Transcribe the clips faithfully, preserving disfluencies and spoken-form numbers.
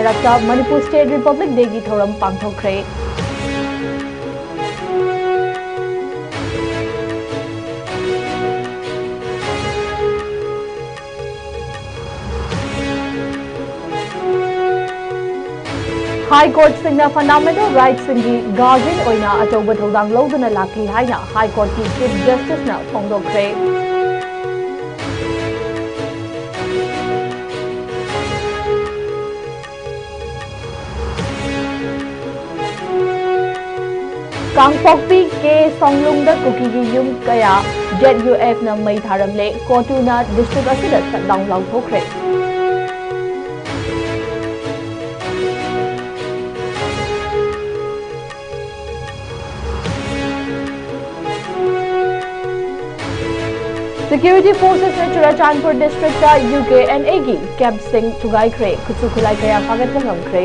ꯃꯔꯛꯇ Manipur state republic ꯗꯦꯒꯤ ꯊꯧꯔꯝ ꯄꯥꯡꯊꯣꯛꯈ꯭ꯔꯦ꯫ ꯍꯥꯏ ꯀꯣꯔꯠꯁꯤꯡꯅ ꯐꯟꯗꯥꯃꯦꯟꯇꯦꯜ ꯔꯥꯏꯠꯁꯤꯡꯒꯤ ꯒꯥꯔꯗꯤꯌꯟ ꯑꯣꯏꯅ ꯑꯆꯧꯕ ꯊꯧꯗꯥꯡ ꯂꯧꯗꯨꯅ ꯂꯥꯛꯂꯤ ꯍꯥꯏꯅ ꯍꯥꯏ ꯀꯣꯔꯠꯀꯤ ꯆꯤꯐ ꯖꯁꯇꯤꯁꯅ ꯐꯣꯡꯗꯣꯛꯈ꯭ꯔꯦ꯫ ꯀꯥꯡꯄꯣꯛꯄꯤ ꯀꯦ ꯁꯣꯡꯂꯨꯡꯗ ꯀꯨꯀꯤꯒꯤ ꯌꯨꯝ ꯀꯌꯥ ꯖꯦꯠ ꯌꯨ ꯑꯦꯐꯅ ꯃꯩ ꯊꯥꯔꯝꯂꯦ꯫ ꯀꯣꯇꯨꯅ ꯗꯤꯁꯇ꯭ꯔꯤꯛ ꯑꯁꯤꯗ ꯁꯠꯗꯥꯎꯟ ꯂꯥꯎꯊꯣꯛꯈ꯭ꯔꯦ꯫ ꯁꯦꯀ꯭ꯌꯨꯔꯤꯇꯤ ꯐꯣꯔꯁꯦꯁꯅ ꯆꯨꯔꯥꯆꯥꯟꯄꯨꯔ ꯗꯤꯁꯇ꯭ꯔꯤꯛꯇ ꯌꯨ ꯀꯦ ꯑꯦꯟ ꯑꯦꯒꯤ ꯀꯦꯝꯞꯁꯤꯡ ꯊꯨꯒꯥꯏꯈ꯭ꯔꯦ꯫ ꯈꯨꯠꯁꯨ ꯈꯨꯠꯂꯥꯏ ꯀꯌꯥ ꯐꯥꯒꯠꯄ ꯉꯝꯈ꯭ꯔꯦ꯫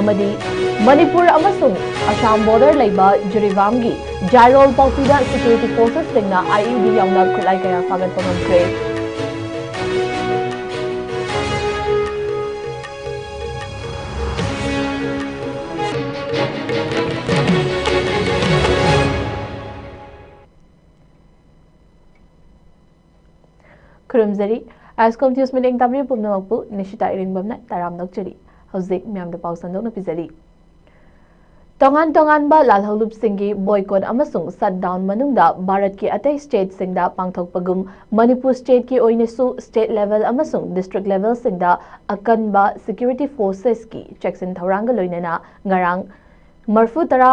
ꯑꯃꯗꯤ ꯃꯅꯤꯄꯨꯔ ꯑꯃꯁꯨꯡ ꯑꯁꯥꯝ ꯕꯣꯔꯗꯔ ꯂꯩꯕ ꯖꯤꯔꯤꯕꯥꯝꯒꯤ ꯖꯥꯏꯔꯣꯜ ꯄꯥꯎꯄꯤꯗ ꯁꯦꯀ꯭ꯌꯨꯔꯤꯇꯤ ꯐꯣꯔꯁꯦꯁꯁꯤꯡꯅ ꯑꯥꯏ ꯏ ꯗꯤ ꯌꯥꯎꯅ ꯈꯨꯠꯂꯥꯏ ꯀꯌꯥ ꯐꯥꯒꯠꯄ ꯉꯝꯈ꯭ꯔꯦ꯫ ꯈꯨꯔꯨꯝꯖꯔꯤ꯫ ꯑꯥꯏꯁꯀꯣꯝ ꯅ꯭ꯌꯨꯁ ꯃꯤꯠꯌꯦꯡ ꯇꯥꯕꯤꯔꯤꯕ ꯄꯨꯝꯅꯃꯛꯄꯨ ꯅꯤꯁꯤꯇꯥ ꯏꯔꯤꯡꯕꯝꯅ ꯇꯔꯥꯝꯅ ꯑꯣꯛꯆꯔꯤ꯫ ꯍꯧꯖꯤꯛ ꯃꯌꯥꯝꯗ ꯄꯥꯎ ꯁꯟꯗꯣꯛꯅ ꯄꯤꯖꯔꯤ꯫ ꯇꯣꯉꯥꯟ ꯇꯣꯉꯥꯟꯕ ꯂꯥꯜꯍꯧꯂꯨꯞꯁꯤꯡꯒꯤ ꯕꯣꯏꯀꯣꯠ ꯑꯃꯁꯨꯡ ꯁꯠꯗꯥꯎꯟ ꯃꯅꯨꯡꯗ ꯚꯥꯔꯠꯀꯤ ꯑꯇꯩ ꯁ꯭ꯇꯦꯠꯁꯤꯡꯗ ꯄꯥꯡꯊꯣꯛꯄꯒꯨꯝ ꯃꯅꯤꯄꯨꯔ ꯁ꯭ꯇꯦꯠꯀꯤ ꯑꯣꯏꯅꯁꯨ ꯁ꯭ꯇꯦꯠ ꯂꯦꯚꯦꯜ ꯑꯃꯁꯨꯡ ꯗꯤꯁꯇ꯭ꯔꯤꯛ ꯂꯦꯚꯦꯜꯁꯤꯡꯗ ꯑꯀꯟꯕ ꯁꯦꯀ꯭ꯌꯨꯔꯤꯇꯤ ꯐꯣꯔꯁꯦꯁꯀꯤ ꯆꯦꯛꯁꯤꯟ ꯊꯧꯔꯥꯡꯒ ꯂꯣꯏꯅꯅ ꯉꯔꯥꯡ ꯃꯔꯐꯨ ꯇꯔꯥ,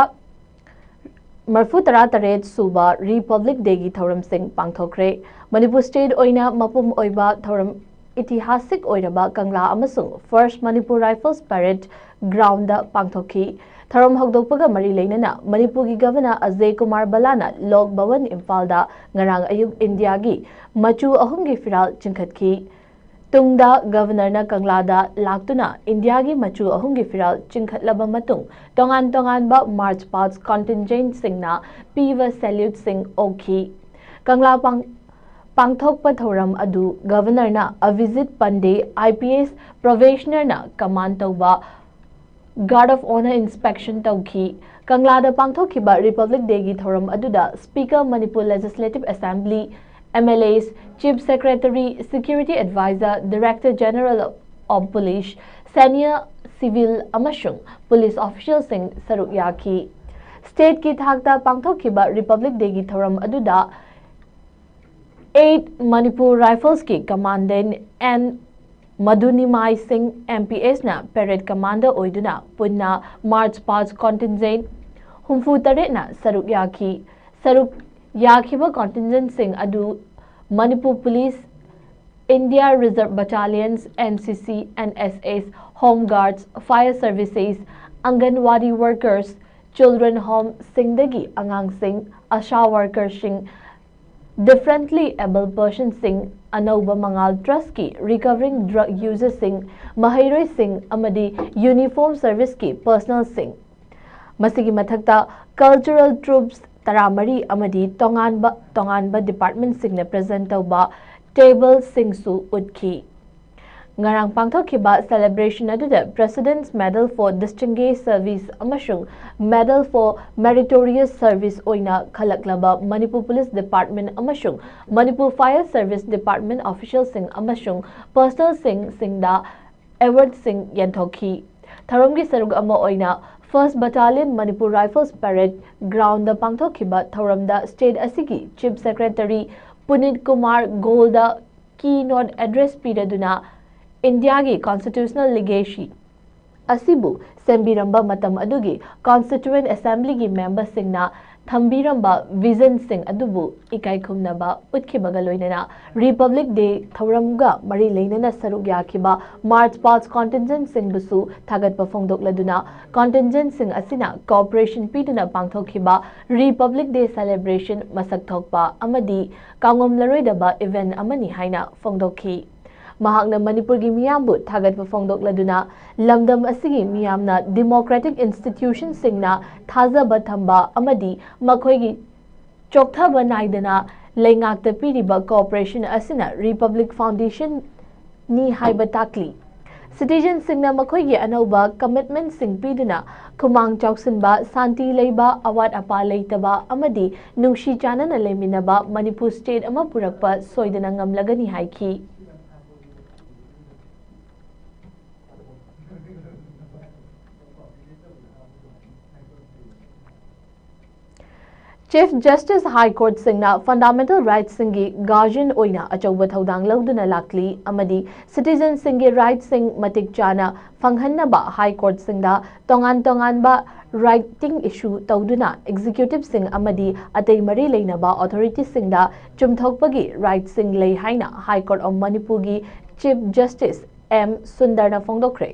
ꯃꯔꯐꯨ ꯇꯔꯥ ꯇꯔꯦꯠ ꯁꯨꯕ ꯔꯤꯄꯕ꯭ꯂꯤꯛ ꯗꯦꯒꯤ ꯊꯧꯔꯝꯁꯤꯡ ꯄꯥꯡꯊꯣꯛꯈ꯭ꯔꯦ꯫ ꯃꯅꯤꯄꯨꯔ ꯁ꯭ꯇꯦꯠ ꯑꯣꯏꯅ ꯃꯄꯨꯝ ꯑꯣꯏꯕ ꯊꯧꯔꯝ ꯏꯇꯤꯍꯥꯁꯤꯛ ꯑꯣꯏꯔꯕ ꯀꯪꯂꯥ ꯑꯃꯁꯨꯡ first Manipur rifles parade ground ꯄꯥꯡꯊꯣꯛꯈꯤ꯫ ꯊꯧꯔꯝ ꯍꯧꯗꯣꯛꯄꯒ ꯃꯔꯤ ꯂꯩꯅꯅ ꯃꯅꯤꯄꯨꯔꯒꯤ ꯒꯚꯔꯅꯔ ꯑꯖꯌ ꯀꯨꯃꯥꯔ ꯕꯂꯥꯅ ꯂꯣꯛ ꯚꯕꯟ ꯏꯝꯐꯥꯜꯗ ꯉꯔꯥꯡ ꯑꯌꯨꯛ ꯏꯟꯗꯤꯌꯥꯒꯤ ꯃꯆꯨ ꯑꯍꯨꯝꯒꯤ ꯐꯤꯔꯥꯜ ꯆꯤꯡꯈꯠꯈꯤ꯫ ꯇꯨꯡꯗ ꯒꯕꯔꯅꯔꯅ ꯀꯪꯂꯥꯗ ꯂꯥꯛꯇꯨꯅ ꯏꯟꯗꯤꯌꯥꯒꯤ ꯃꯆꯨ ꯑꯍꯨꯝꯒꯤ ꯐꯤꯔꯥꯜ ꯆꯤꯡꯈꯠꯂꯕ ꯃꯇꯨꯡ, ꯇꯣꯉꯥꯟ ꯇꯣꯉꯥꯟꯕ March Past contingentꯁꯤꯡꯅ ꯄꯤꯕ saluteꯁꯤꯡ ꯎꯈꯤ꯫ ꯀꯪꯂꯥ ꯄꯥꯡ-, ꯄꯥꯡꯊꯣꯛꯄ ꯊꯧꯔꯝ ꯑꯗꯨ ꯒꯕꯔꯅꯔꯅ ꯑꯚꯤꯖꯤꯠ ꯄꯟꯗꯦ, IPS probationerꯅ command ꯇꯧꯕ Guard of Honour inspection ꯇꯧꯈꯤ꯫ ꯀꯪꯂꯥꯗ ꯄꯥꯡꯊꯣꯛꯈꯤꯕ Republic Dayꯒꯤ ꯊꯧꯔꯝ ꯑꯗꯨꯗ Speaker, Manipur Legislative Assembly, MLAs, Chief Secretary, Security Advisor, Director General of Police, senior civil ꯑꯃꯁꯨꯡ police officialꯁꯤꯡ ꯁꯔꯨꯛ ꯌꯥꯈꯤ꯫ Stateꯀꯤ ꯊꯥꯛꯇ ꯄꯥꯡꯊꯣꯛꯈꯤꯕ Republic Dayꯒꯤ ꯊꯧꯔꯝ ꯑꯗꯨꯗ eight Manipur Riflesꯀꯤ Commandant N ꯃꯙꯨꯅꯤꯃꯥꯏ ꯁꯤꯡ, MPSꯅ parade commander ꯑꯣꯏꯗꯨꯅ ꯄꯨꯟꯅ March Past contingent ꯍꯨꯝꯐꯨ ꯇꯔꯦꯠꯅ ꯁꯔꯨꯛ ꯌꯥꯈꯤ꯫ ꯁꯔꯨꯛ ꯌꯥꯈꯤꯕ contingentꯁꯤꯡ ꯑꯗꯨ Manipur Police, India Reserve Battalions, NCC, NSS, Home Guards, Fire Services, Anganwadi workers, Children Homeꯁꯤꯡꯗꯒꯤ ꯑꯉꯥꯡꯁꯤꯡ, ASHA workerꯁꯤꯡ, differently abled personꯁꯤꯡ, ꯑꯅꯧꯕ ꯃꯉꯥꯜ trustꯀꯤ recovering drug userꯁꯤꯡ, ꯃꯍꯩꯔꯣꯏꯁꯤꯡ ꯑꯃꯗꯤ uniform serviceꯀꯤ personnelꯁꯤꯡ꯫ ꯃꯁꯤꯒꯤ ꯃꯊꯛꯇ cultural troupes ꯇꯔꯥꯃꯔꯤ ꯑꯃꯗꯤ ꯇꯣꯉꯥꯟꯕ ꯇꯣꯉꯥꯟꯕ departmentꯁꯤꯡꯅ present ꯇꯧꯕ tableꯁꯤꯡꯁꯨ ꯎꯠꯈꯤ꯫ ꯉꯔꯥꯡ ꯄꯥꯡꯊꯣꯛꯈꯤꯕ celebration ꯑꯗꯨꯗ President's Medal for Distinguished Service ꯑꯃꯁꯨꯡ Medal for Meritorious Service ꯑꯣꯏꯅ ꯈꯜꯂꯛꯂꯕ Manipur Police Department ꯑꯃꯁꯨꯡ Manipur Fire Service Department officialꯁꯤꯡ ꯑꯃꯁꯨꯡ personnelꯁꯤꯡ ꯁꯤꯡꯗ awardꯁꯤꯡ ꯌꯦꯟꯊꯣꯛꯈꯤ꯫ ꯊꯧꯔꯝꯒꯤ ꯁꯔꯨꯛ ꯑꯃ ꯑꯣꯏꯅ First Battalion Manipur Rifles Parade groundꯗ ꯄꯥꯡꯊꯣꯛꯈꯤꯕ ꯊꯧꯔꯝꯗ state ꯑꯁꯤꯒꯤ Chief Secretary ꯄꯨꯅꯤꯠ ꯀꯨꯃꯥꯔ ꯒꯣꯜꯗ keynote address ꯄꯤꯔꯗꯨꯅ ꯏꯟꯗꯤꯌꯥꯒꯤ constitutional legacy ꯑꯁꯤꯕꯨ ꯁꯦꯝꯕꯤꯔꯝꯕ ꯃꯇꯝ ꯑꯗꯨꯒꯤ Constituent Assemblyꯒꯤ memberꯁꯤꯡꯅ ꯊꯝꯕꯤꯔꯝꯕ visionꯁꯤꯡ ꯑꯗꯨꯕꯨ ꯏꯀꯥꯏ ꯈꯨꯝꯅꯕ ꯎꯠꯈꯤꯕꯒ ꯂꯣꯏꯅꯅ Republic Day ꯊꯧꯔꯝꯒ ꯃꯔꯤ ꯂꯩꯅꯅ ꯁꯔꯨꯛ ꯌꯥꯈꯤꯕ March Past contingentꯁꯤꯡꯕꯨꯁꯨ ꯊꯥꯒꯠꯄ ꯐꯣꯡꯗꯣꯛꯂꯗꯨꯅ contingentꯁꯤꯡ ꯑꯁꯤꯅ cooperation ꯄꯤꯗꯨꯅ ꯄꯥꯡꯊꯣꯛꯈꯤꯕ Republic Day celebration ꯃꯁꯛ ꯊꯣꯛꯄ ꯑꯃꯗꯤ ꯀꯥꯡꯉꯣꯝꯂꯔꯣꯏꯗꯕ event ꯑꯃꯅꯤ ꯍꯥꯏꯅ ꯐꯣꯡꯗꯣꯛꯈꯤ꯫ ꯃꯍꯥꯛꯅ ꯃꯅꯤꯄꯨꯔꯒꯤ ꯃꯤꯌꯥꯝꯕꯨ ꯊꯥꯒꯠꯄ ꯐꯣꯡꯗꯣꯛꯂꯗꯨꯅ, ꯂꯝꯗꯝ ꯑꯁꯤꯒꯤ ꯃꯤꯌꯥꯝꯅ democratic institutionꯁꯤꯡꯅ ꯊꯥꯖꯕ ꯊꯝꯕ ꯑꯃꯗꯤ ꯃꯈꯣꯏꯒꯤ ꯆꯣꯛꯊꯕ ꯅꯥꯏꯗꯅ ꯂꯩꯉꯥꯛꯇ ꯄꯤꯔꯤꯕ cooperation ꯑꯁꯤꯅ Republic Foundationꯅꯤ ꯍꯥꯏꯕ ꯇꯥꯛꯂꯤ꯫ Citizenꯁꯤꯡꯅ ꯃꯈꯣꯏꯒꯤ ꯑꯅꯧꯕ commitmentꯁꯤꯡ ꯄꯤꯗꯨꯅ ꯈꯨꯃꯥꯡ ꯆꯥꯎꯁꯤꯟꯕ, ꯁꯥꯟꯇꯤ ꯂꯩꯕ, ꯑꯋꯥꯠ ꯑꯄꯥ ꯂꯩꯇꯕ ꯑꯃꯗꯤ ꯅꯨꯡꯁꯤ ꯆꯥꯟꯅꯅ ꯂꯩꯃꯤꯟꯅꯕ ꯃꯅꯤꯄꯨꯔ state ꯑꯃ ꯄꯨꯔꯛꯄ ꯁꯣꯏꯗꯅ ꯉꯝꯂꯒꯅꯤ ꯍꯥꯏꯈꯤ꯫ Chief Justice High Courtꯁꯤꯡꯅ fundamental rightꯁꯤꯡꯒꯤ guardian ꯑꯣꯏꯅ ꯑꯆꯧꯕ ꯊꯧꯗꯥꯡ ꯂꯧꯗꯨꯅ ꯂꯥꯛꯂꯤ ꯑꯃꯗꯤ citizenꯁꯤꯡꯒꯤ rightꯁꯤꯡ ꯃꯇꯤꯛ ꯆꯥꯅ ꯐꯪꯍꯟꯅꯕ High Courtꯁꯤꯡꯗ ꯇꯣꯉꯥꯟ ꯇꯣꯉꯥꯟꯕ righting issue ꯇꯧꯗꯨꯅ executiveꯁꯤꯡ ꯑꯃꯗꯤ ꯑꯇꯩ ꯃꯔꯤ ꯂꯩꯅꯕ authorityꯁꯤꯡꯗ ꯆꯨꯝꯊꯣꯛꯄꯒꯤ rightꯁꯤꯡ ꯂꯩ ꯍꯥꯏꯅ High Court of Manipurꯒꯤ Chief Justice M ꯁꯨꯟꯗꯔꯅ ꯐꯣꯡꯗꯣꯛꯈ꯭ꯔꯦ꯫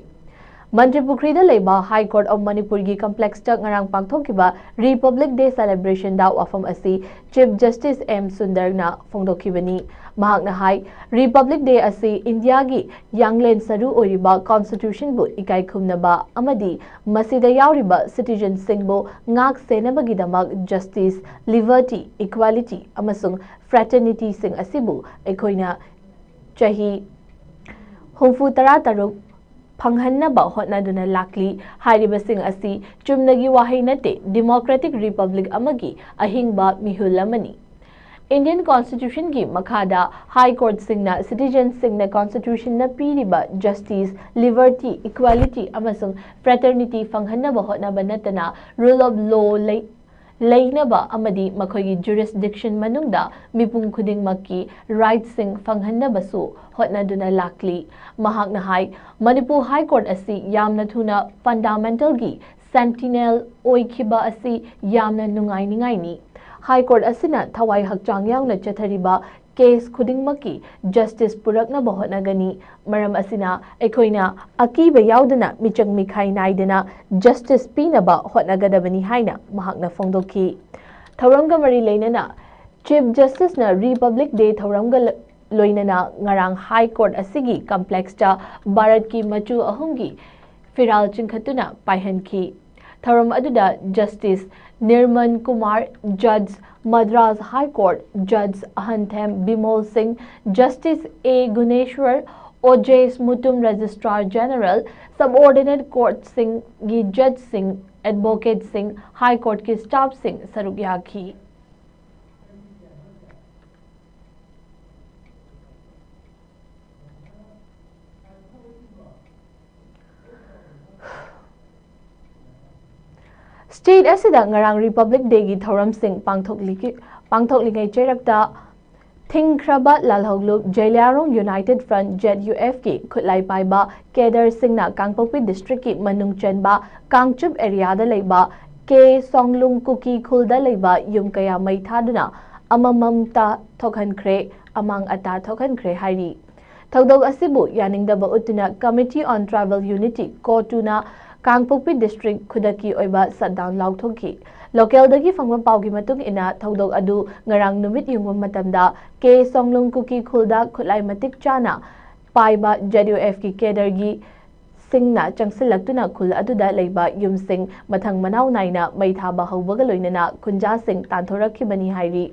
ꯃꯟꯇ꯭ꯔꯤꯄꯨꯈ꯭ꯔꯤꯗ ꯂꯩꯕ High Court of Manipurꯒꯤ complexꯇ ꯉꯔꯥꯡ ꯄꯥꯡꯊꯣꯛꯈꯤꯕ Republic Day celebrationꯗ ꯋꯥꯐꯝ ꯑꯁꯤ Chief Justice M ꯁꯨꯟꯗꯔꯅ ꯐꯣꯡꯗꯣꯛꯈꯤꯕꯅꯤ꯫ ꯃꯍꯥꯛꯅ ꯍꯥꯏ, Republic Day ꯑꯁꯤ ꯏꯟꯗꯤꯌꯥꯒꯤ ꯌꯥꯡꯂꯦꯟ ꯁꯔꯨ ꯑꯣꯏꯔꯤꯕ constitutionꯕꯨ ꯏꯀꯥꯏ ꯈꯨꯝꯅꯕ ꯑꯃꯗꯤ ꯃꯁꯤꯗ ꯌꯥꯎꯔꯤꯕ citizenꯁꯤꯡꯕꯨ ꯉꯥꯛ ꯁꯦꯟꯅꯕꯒꯤꯗꯃꯛ justice, liberty, equality ꯑꯃꯁꯨꯡ fraternityꯁꯤꯡ ꯑꯁꯤꯕꯨ ꯑꯩꯈꯣꯏꯅ ꯆꯍꯤ ꯍꯨꯝꯐꯨ ꯇꯔꯥ ꯇꯔꯨꯛ ꯐꯪꯍꯟꯅꯕ ꯍꯣꯠꯅꯗꯨꯅ ꯂꯥꯛꯂꯤ꯫ ꯍꯥꯏꯔꯤꯕꯁꯤꯡ ꯑꯁꯤ ꯆꯨꯝꯅꯒꯤ ꯋꯥꯍꯩ ꯅꯠꯇꯦ, democratic republic ꯑꯃꯒꯤ ꯑꯍꯤꯡꯕ ꯃꯤꯍꯨꯜ ꯑꯃꯅꯤ꯫ Indian Constitutionꯒꯤ ꯃꯈꯥꯗ High Courtꯁꯤꯡꯅ citizenꯁꯤꯡꯅ constitutionꯅ ꯄꯤꯔꯤꯕ justice, liberty, equality ꯑꯃꯁꯨꯡ fraternity ꯐꯪꯍꯟꯅꯕ ꯍꯣꯠꯅꯕ ꯅꯠꯇꯅ rule of law ꯂꯩ, ꯂꯩꯅꯕ ꯑꯃꯗꯤ ꯃꯈꯣꯏꯒꯤ jurisdiction ꯃꯅꯨꯡꯗ ꯃꯤꯄꯨꯝ ꯈꯨꯗꯤꯡꯃꯛꯀꯤ rightꯁꯤꯡ ꯐꯪꯍꯟꯅꯕꯁꯨ ꯍꯣꯠꯅꯗꯨꯅ ꯂꯥꯛꯂꯤ꯫ ꯃꯍꯥꯛꯅ ꯍꯥꯏ, ꯃꯅꯤꯄꯨꯔ High Court ꯑꯁꯤ ꯌꯥꯝꯅ ꯊꯨꯅ fundamentalꯒꯤ sentinel ꯑꯣꯏꯈꯤꯕ ꯑꯁꯤ ꯌꯥꯝꯅ ꯅꯨꯡꯉꯥꯏꯅꯤꯡꯉꯥꯏꯅꯤ꯫ High Court ꯑꯁꯤꯅ ꯊꯋꯥꯏ ꯍꯛꯆꯥꯡ ꯌꯥꯎꯅ ꯆꯠꯊꯔꯤꯕ case ꯈꯨꯗꯤꯡꯃꯛꯀꯤ justice ꯄꯨꯔꯛꯅꯕ ꯍꯣꯠꯅꯒꯅꯤ꯫ ꯃꯔꯝ ꯑꯁꯤꯅ ꯑꯩꯈꯣꯏꯅ ꯑꯀꯤꯕ ꯌꯥꯎꯗꯅ ꯃꯤꯆꯪ ꯃꯤꯈꯥꯏ ꯅꯥꯏꯗꯅ justice ꯄꯤꯅꯕ ꯍꯣꯠꯅꯒꯗꯕꯅꯤ ꯍꯥꯏꯅ ꯃꯍꯥꯛꯅ ꯐꯣꯡꯗꯣꯛꯈꯤ꯫ ꯊꯧꯔꯝꯒ ꯃꯔꯤ ꯂꯩꯅꯅ Chief Justiceꯅ Republic Day ꯊꯧꯔꯝꯒ ꯂ-, ꯂꯣꯏꯅꯅ ꯉꯔꯥꯡ ꯍꯥꯏ ꯀꯣꯔꯠ ꯑꯁꯤꯒꯤ ꯀꯝꯄ꯭ꯂꯦꯛꯁꯇ ꯚꯥꯔꯠꯀꯤ ꯃꯆꯨ ꯑꯍꯨꯝꯒꯤ ꯐꯤꯔꯥꯜ ꯆꯤꯡꯈꯠꯇꯨꯅ ꯄꯥꯏꯍꯟꯈꯤ꯫ ꯊꯧꯔꯝ ꯑꯗꯨꯗ justice ꯅꯤꯔꯃꯟ Kumar, ꯖꯖ Madras high court ꯖꯖ ꯑꯍꯟꯊꯦꯝ Bimol ꯁꯤꯡ, ꯖꯁꯇꯤꯁ ꯑꯦ ꯒꯨꯅꯦꯁ꯭ꯋꯔ, ꯑꯣꯖꯦꯁ ꯃꯨꯇꯨꯝ ꯔꯦꯖꯤꯁꯇ꯭ꯔꯥꯔ ꯖꯦꯅꯔꯦꯜ, ꯁꯕꯑꯣꯔꯗꯤꯅꯦꯠ ꯀꯣꯔꯠꯁꯤꯡꯒꯤ ꯖꯖꯁꯤꯡ, ꯑꯦꯗꯚꯣꯀꯦꯠꯁꯤꯡ, ꯍꯥꯏ ꯀꯣꯔꯠꯀꯤ ꯁ꯭ꯇꯥꯐꯁꯤꯡ ꯁꯔꯨꯛ ꯌꯥꯈꯤ꯫ ꯁ꯭ꯇꯦꯠ ꯑꯁꯤꯗ ꯉꯔꯥꯡ ꯔꯤꯄꯕ꯭ꯂꯤꯛ ꯗꯦꯒꯤ ꯊꯧꯔꯝꯁꯤꯡ ꯄꯥꯡꯊꯣꯛꯂꯤ-, ꯄꯥꯡꯊꯣꯛꯂꯤꯉꯩ ꯆꯩꯔꯛꯇ ꯊꯤꯡꯈ꯭ꯔꯕ ꯂꯥꯜꯍꯧꯂꯨꯞ Zeliangrong United front, Z U ꯑꯦꯐꯀꯤ ꯈꯨꯠꯂꯥꯏ ꯄꯥꯏꯕ ꯀꯦꯗꯔꯁꯤꯡꯅ ꯀꯥꯡꯄꯣꯛꯄꯤ ꯗꯤꯁꯇ꯭ꯔꯤꯛꯀꯤ ꯃꯅꯨꯡ ꯆꯟꯕ ꯀꯥꯡꯆꯨꯞ ꯑꯦꯔꯤꯌꯥꯗ ꯂꯩꯕ ꯀꯦ ꯁꯣꯡꯂꯨꯡ ꯀꯨꯀꯤ ꯈꯨꯜꯗ ꯂꯩꯕ ꯌꯨꯝ ꯀꯌꯥ ꯃꯩ ꯊꯥꯗꯨꯅ ꯑꯃꯃꯝꯇ ꯊꯣꯛꯍꯟꯈ꯭ꯔꯦ, ꯑꯃꯥꯡ ꯑꯇꯥ ꯊꯣꯛꯍꯟꯈ꯭ꯔꯦ ꯍꯥꯏꯔꯤ꯫ ꯊꯧꯗꯣꯛ ꯑꯁꯤꯕꯨ ꯌꯥꯅꯤꯡꯗꯕ ꯎꯠꯇꯨꯅ Committee on Tribal Unity, ꯀꯣꯇꯨꯅ ꯀꯥꯡꯄꯣꯛꯄꯤ ꯗꯤꯁꯇ꯭ꯔꯤꯛ ꯈꯨꯗꯛꯀꯤ ꯑꯣꯏꯕ ꯁꯠꯗꯥꯎꯟ ꯂꯥꯎꯊꯣꯛꯈꯤ꯫ ꯂꯣꯀꯦꯜꯗꯒꯤ ꯐꯪꯕ ꯄꯥꯎꯒꯤ ꯃꯇꯨꯡ ꯏꯟꯅ, ꯊꯧꯗꯣꯛ ꯑꯗꯨ ꯉꯔꯥꯡ ꯅꯨꯃꯤꯠ ꯌꯨꯡꯕ ꯃꯇꯝꯗ ꯀꯦ ꯁꯣꯡꯂꯨꯡ ꯀꯨꯀꯤ ꯈꯨꯜꯗ ꯈꯨꯠꯂꯥꯏ ꯃꯇꯤꯛ ꯆꯥꯅ ꯄꯥꯏꯕ ꯖꯦꯗ ꯌꯨ ꯑꯦꯐꯀꯤ ꯀꯦꯗꯔꯒꯤ ꯁꯤꯡꯅ ꯆꯪꯁꯤꯜꯂꯛꯇꯨꯅ ꯈꯨꯜ ꯑꯗꯨꯗ ꯂꯩꯕ ꯌꯨꯝꯁꯤꯡ ꯃꯊꯪ ꯃꯅꯥꯎ ꯅꯥꯏꯅ ꯃꯩ ꯊꯥꯕ ꯍꯧꯕꯒ ꯂꯣꯏꯅꯅ ꯈꯨꯟꯖꯥꯁꯤꯡ ꯇꯥꯟꯊꯣꯔꯛꯈꯤꯕꯅꯤ ꯍꯥꯏꯔꯤ꯫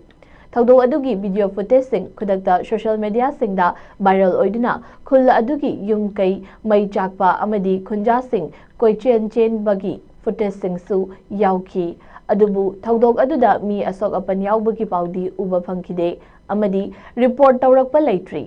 ꯊꯧꯗꯣꯛ ꯑꯗꯨꯒꯤ ꯚꯤꯗꯤꯑꯣ ꯐꯨꯇꯦꯖꯁꯤꯡ ꯈꯨꯗꯛꯇ ꯁꯣꯁꯤꯌꯦꯜ ꯃꯤꯗꯤꯌꯥꯁꯤꯡꯗ ꯚꯥꯏꯔꯦꯜ ꯑꯣꯏꯗꯨꯅ ꯈꯨꯜ ꯑꯗꯨꯒꯤ ꯌꯨꯝ ꯀꯩ ꯃꯩ ꯆꯥꯛꯄ ꯑꯃꯗꯤ ꯈꯨꯟꯖꯥꯁꯤꯡ ꯀꯣꯏꯆꯦꯟ ꯆꯦꯟꯕꯒꯤ ꯐꯨꯇꯦꯖꯁꯤꯡꯁꯨ ꯌꯥꯎꯈꯤ꯫ ꯑꯗꯨꯕꯨ ꯊꯧꯗꯣꯛ ꯑꯗꯨꯗ ꯃꯤ ꯑꯁꯣꯛ ꯑꯄꯟ ꯌꯥꯎꯕꯒꯤ ꯄꯥꯎꯗꯤ ꯎꯕ ꯐꯪꯈꯤꯗꯦ ꯑꯃꯗꯤ ꯔꯤꯄꯣꯔꯠ ꯇꯧꯔꯛꯄ ꯂꯩꯇ꯭ꯔꯤ꯫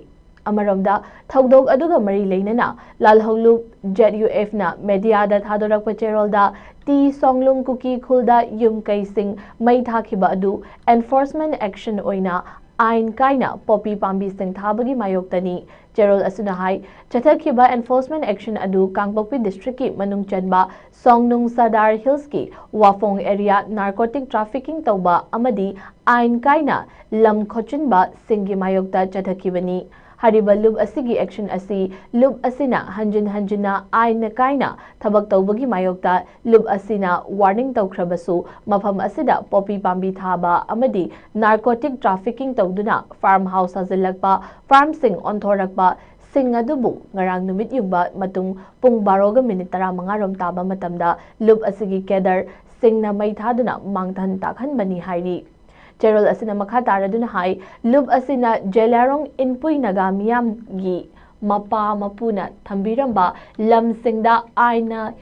ꯑꯃꯔꯣꯝꯗ, ꯊꯧꯗꯣꯛ ꯑꯗꯨꯒ ꯃꯔꯤ ꯂꯩꯅꯅ ꯂꯥꯜꯍꯧꯂꯨꯞ ꯖꯦꯗ ꯌꯨ ꯑꯦꯐꯅ ꯃꯦꯗꯤꯌꯥꯗ ꯊꯥꯗꯣꯔꯛꯄ ꯆꯦꯔꯣꯜꯗ ꯇꯤ ꯁꯣꯡꯂꯨꯡ ꯀꯨꯀꯤ ꯈꯨꯜꯗ ꯌꯨꯝ ꯀꯩꯁꯤꯡ ꯃꯩ ꯊꯥꯈꯤꯕ ꯑꯗꯨ ꯑꯦꯟꯐꯣꯔꯁꯃꯦꯟꯠ ꯑꯦꯛꯁꯟ ꯑꯣꯏꯅ ꯑꯥꯏꯟ ꯀꯥꯏꯅ ꯄꯣꯄꯤ ꯄꯥꯝꯕꯤꯁꯤꯡ ꯊꯥꯕꯒꯤ ꯃꯥꯌꯣꯛꯇꯅꯤ꯫ ꯆꯦꯔꯣꯜ ꯑꯁꯤꯅ ꯍꯥꯏ, ꯆꯠꯊꯈꯤꯕ ꯑꯦꯟꯐꯣꯔꯁꯃꯦꯟꯠ ꯑꯦꯛꯁꯟ ꯑꯗꯨ ꯀꯥꯡꯄꯣꯛꯄꯤ ꯗꯤꯁꯇ꯭ꯔꯤꯛꯀꯤ ꯃꯅꯨꯡ ꯆꯟꯕ ꯁꯣꯡꯅꯨꯡ ꯁꯗꯥꯔ ꯍꯤꯜꯁꯀꯤ ꯋꯥꯐꯣꯡ ꯑꯦꯔꯤꯌꯥ ꯅꯥꯔꯀꯣꯇꯤꯛ ꯇ꯭ꯔꯥꯐꯤꯀꯤꯡ ꯇꯧꯕ ꯑꯃꯗꯤ ꯑꯥꯏꯟ ꯀꯥꯏꯅ ꯂꯝ ꯈꯣꯠꯆꯤꯟꯕꯁꯤꯡꯒꯤ ꯃꯥꯌꯣꯛꯇ ꯆꯠꯊꯈꯤꯕꯅꯤ꯫ ꯍꯥꯏꯔꯤꯕ ꯂꯨꯞ ꯑꯁꯤꯒꯤ action ꯑꯁꯤ ꯂꯨꯞ ꯑꯁꯤꯅ ꯍꯟꯖꯤꯟ ꯍꯟꯖꯤꯟꯅ ꯑꯥꯏꯟꯅ ꯀꯥꯏꯅ ꯊꯕꯛ ꯇꯧꯕꯒꯤ ꯃꯥꯌꯣꯛꯇ ꯂꯨꯞ ꯑꯁꯤꯅ warning ꯇꯧꯈ꯭ꯔꯕꯁꯨ, ꯃꯐꯝ ꯑꯁꯤꯗ ꯄꯣꯄꯤ ꯄꯥꯝꯕꯤ ꯊꯥꯕ ꯑꯃꯗꯤ narcotic trafficking ꯇꯧꯗꯨꯅ farm house ꯁꯥꯖꯤꯜꯂꯛꯄ, farmꯁꯤꯡ ꯑꯣꯟꯊꯣꯔꯛꯄ, ꯁꯤꯡ ꯑꯗꯨꯕꯨ ꯉꯔꯥꯡ ꯅꯨꯃꯤꯠ ꯌꯨꯡꯕ ꯃꯇꯨꯡ ꯄꯨꯡ ꯕꯥꯔꯣꯒ ꯃꯤꯅꯤꯠ ꯇꯔꯥꯃꯉꯥ ꯔꯣꯝ ꯇꯥꯕ ꯃꯇꯝꯗ ꯂꯨꯞ ꯑꯁꯤꯒꯤ cadre ꯁꯤꯡꯅ ꯃꯩ ꯊꯥꯗꯨꯅ ꯃꯥꯡꯊꯟ ꯇꯥꯛꯍꯟꯕꯅꯤ ꯍꯥꯏꯔꯤ꯫ ꯆꯦꯔꯣꯜ ꯑꯁꯤꯅ ꯃꯈꯥ ꯇꯥꯔꯗꯨꯅ ꯍꯥꯏ, ꯂꯨꯞ ꯑꯁꯤꯅ ꯖꯦꯂꯤꯌꯥꯡꯔꯣꯡ ꯏꯟꯄꯨꯏ ꯅꯥꯒꯥ ꯃꯤꯌꯥꯝꯒꯤ ꯃꯄꯥ ꯃꯄꯨꯅ ꯊꯝꯕꯤꯔꯝꯕ ꯂꯝꯁꯤꯡꯗ ꯑꯥꯏꯟꯅ,